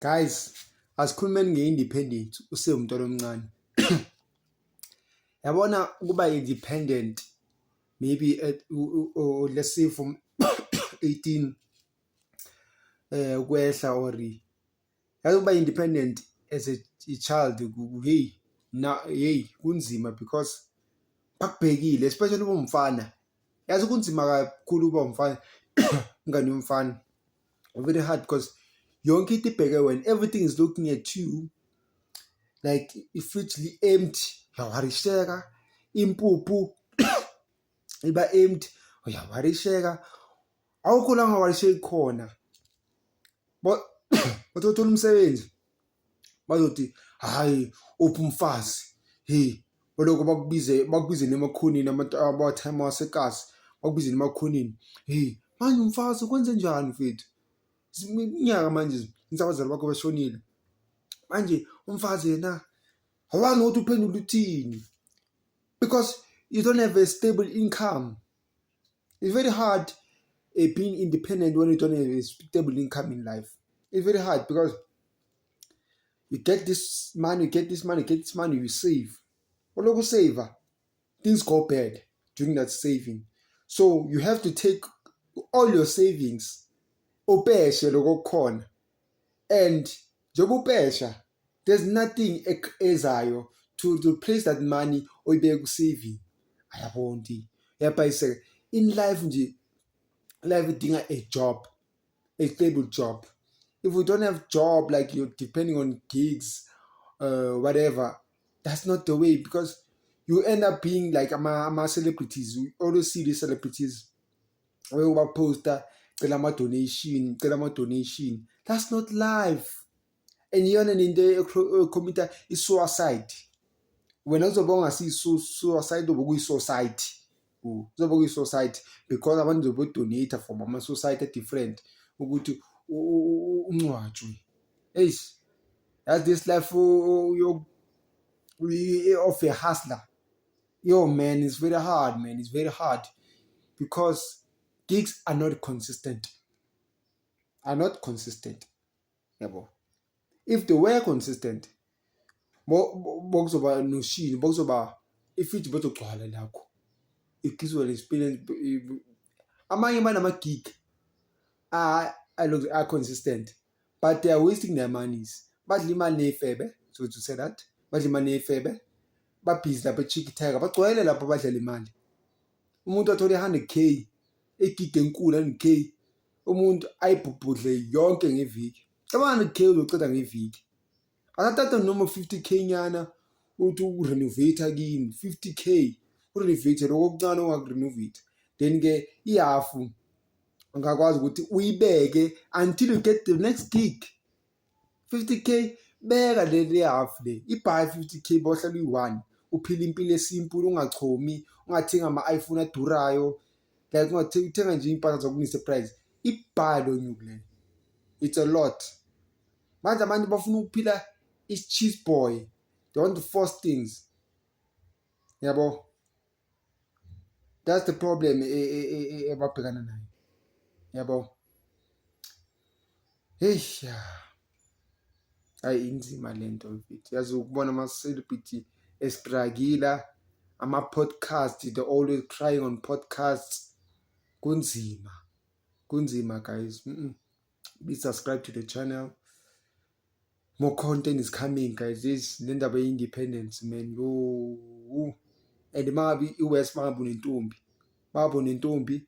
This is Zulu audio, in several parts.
Guys, asikhulumeni nge-independence usewumntwana omncane. Yabona ukuba independent maybe at or let's say from 18 ukwehla or yazi ukuba independent as a child, hey na hey, kunzima because bakubhekile, especially uma umfana. Yazi kunzima kakhulu ukuba umfana, ingane yomfana, very hard because yonke into ibheke wena, everything is looking at you. Like ifridge li-empty, uyawarisheka, impuphu iba empty, uyawarisheka, awukho la ungawarisheki khona. Bathothola umsebenzi, bazothi, "Hhayi, uphi umfazi?" Hey, balokhu bakubize, bakubize nemakhoneni, abantu abathema wasekasi bakubize nemakhoneni. Hey, manje umfazi kwenze njani, mfethu? Iminyaka manje since abazali bakho bashonile, manje umfazi yena awani ukuthi uphendule uthini because you don't have a stable income. It's very hard being independent when you don't have a stable income in life. It's very hard because you get this money, you get this money, you get this money, you save. Ulokhu save, things go bad during that saving, so you have to take all your savings, upeshe lokho okukhona, and njengoba upesha, there's nothing ezayo to replace that money oyibeke ku-saving. Ayabona nti uyabhayiseka in life nje. Life idinga a job, a stable job. If you don't have job, like you're depending on gigs, whatever, that's not the way because you end up being like ama celebrities. We always see these celebrities posta, cela ama-donation, cela ama-donation. That's not life and iyona nento ecommita i-suicide. Wena uzobe ungasiyi-suicide, uzobe kuyi-society, kuzobe kuyi-society because abantu zobe donate from ama-society different ukuthi ungcwatshwe. Eish, yazi this life of a hustler, yo man, it's very hard, man. It's very hard because gigs are not consistent, are not consistent, yabo. If they were consistent, bokuzoba noshini, bokuzoba ifriji bozogcwala lakho igizwe experience. Amanye banama-gig are consistent, but they are wasting their monies. Badla imali ney'febe, so to say that badla imali ney'febe, babhizi lapha e-Chikiteka, bagcwele lapho, badlala imali. Umuntu athole i-100K, igig enkulu, 100K, umuntu ayibhubhudle yonke ngeviki. Cabanga, 100K uzoceda ngeviki. Akathatha noma 50K nyana uthi urenovate kini, 50K urenovate lokho okuncane ongakurenovate, then-ke ihafu ungakwazi ukuthi uyibeke until you get the next gig. 50K, beka le half le ibhayi, 50K bohlala uyi-one, uphila impilo esimple, ungachomi, ungathengi ama-iPhone adurayo, like ungathenga nje iy'mpahla zoku-surprise. Ibhayi lo nyuku leyo, it's a lot. Manje abantu bafuna ukuphila i-cheese boy, they want to force things, yabo. That's the problem ebabhekana nayo, yabo. Hey ya, hayi, inzima lento, mfethu. Yazi ukubona ama-celebrity estruggle, ama-podcast, they always crying on podcasts. Kunzima, kunzima, guys. Please subscribe to the channel, more content is coming, guys. This le ndaba ye-independence, man, yo. And mangabe i-worse, mangabe unentombi, mangabe unentombi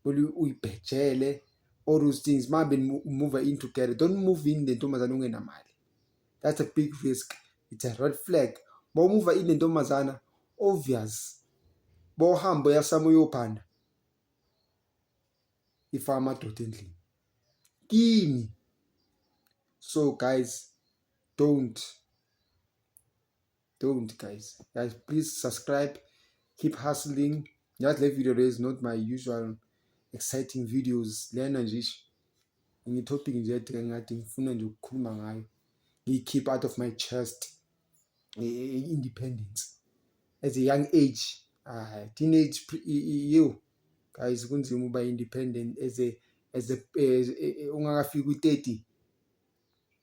uyibhejele, all those things. Mangabe move in together, don't move in nentombazane ungenamali. That's a big risk, it's a red flag. Mawumuva in nentombazana, obvious bawuhamba uyasama uyophanda ifaka amadoda endlini kini. So guys, don't, guys, guys, please subscribe, keep hustling. Yazi le video le is not my usual exciting videos lena nje, ngi-topic nje ethi ngathi ngifuna nje ukukhuluma ngayo, ngiyi-keep out of my chest. I-independence as a young age, teenage, you guys, kunzima ukuba independent as a ungakafiki kwi-30.